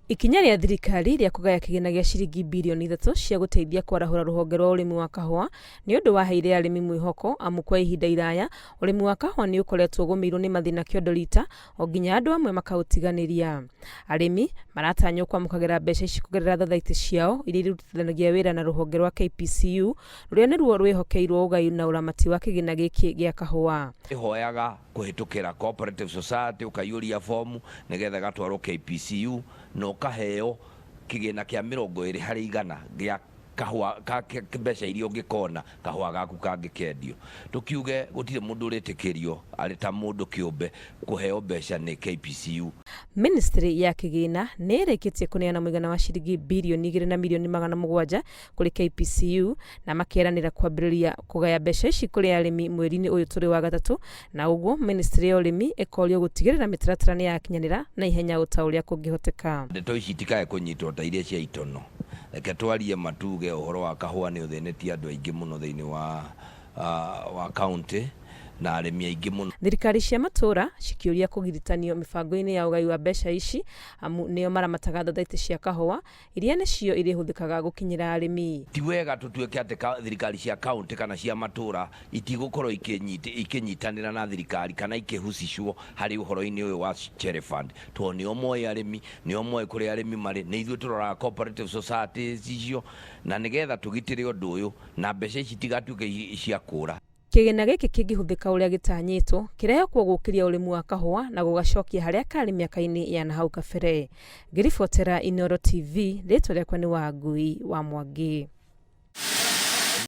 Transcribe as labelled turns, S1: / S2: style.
S1: Ikinya rĩa thirikari rĩa kũgaya kĩgĩna gĩa ciringi birioni ithatũ cia gũteithia kwarahũra rũhonge rwa ũrĩmi wa kahũa nĩ ũndũ waheire arĩmi mwĩhoko amu kwa ihinda iraya ũrĩmi wa kahũa nĩ ũkoretwo ũgũmĩirwo nĩ mathĩna kĩondo rita o nginya andũ amwe makaũtiganĩria. Arĩmi maratanywo kwamũkagĩra mbeca ici kũgerera thathaitĩ ciao iria irutithanagia wĩra na rũhonge rwa KPCU rũrĩa nĩruo rwĩhokeirwo ũgai na ũramati wa kĩgĩna gĩkĩ gĩa kahũa.
S2: Ĩhoyaga kũhĩtũkĩra cooperative society ũkaiyũria bomu nĩgetha ĩgatwarwo KPCU na ũkaheo kĩgĩna kĩa 20% gĩa kahũa ka mbeca iria ũngĩkona kahũa gaku kangĩkendio. Tũkiuge gũtirĩ mũndũ ũrĩtĩkĩrio arĩ ta mũndũ kĩũmbe kũheo mbeca nĩ KPCU.
S1: Ministry ya kĩgĩna nĩ ĩrĩkĩtie kũneana mũigana wa ciringi birioni igĩrĩ na mirioni 700 kũrĩ KPCU na makeranĩra kwambĩrĩria kũgaya mbeca ici kũrĩ arĩmi mweri-inĩ ũyũ tũrĩ wa gatatũ, na ũguo ministry ya ũrĩmi ĩkorio gũtigĩrĩra mĩtaratara nĩ yakinyanĩra na ihenya o ta ũrĩa kũngĩhoteka.
S2: Ndeto ici itikae kũnyitwo ta iria cia itono. Reke twarie ma tuge ũhoro wa kahũa nĩ ũthĩnĩtie andũ aingĩ mũno thĩinĩ wa wa county na arĩmi aingĩ mũno.
S1: Thirikari cia matũũra cikĩũria kũgiritanio mĩbango-inĩ ya ũgai wa mbeca ici amu nĩo maramataga thathaitĩ cia kahũa iria nĩcio irĩhũthĩkaga gũkinyĩra arĩmi.
S2: Ti wega tũtuĩke atĩ thirikari cia county kana cia matũũra itigũkorwo ikĩnyitanĩra na thirikari kana ikĩhusishwo harĩ ũhoro-inĩ ũyũ wa Cherry Fund tondũ nĩo moĩ arĩmi, nĩo moĩ kũrĩa arĩmi marĩ, nĩ ithuĩ tũroraga cooperative societies icio na nĩgetha tũgitĩre ũndũ ũyũ na mbeca ici itigatuĩke cia kũra.
S1: Kĩgĩna gĩkĩ kĩngĩhũthĩka ũrĩa gĩtanyĩtwo, kĩrehokwo gũkĩria ũrĩmi wa kahũa na gũgacokia harĩa karĩ mĩaka-inĩ ya nahau kabere. Ngĩribotera Inooro TV, rĩtwa rĩakwa nĩ Wangui wa Mwangi.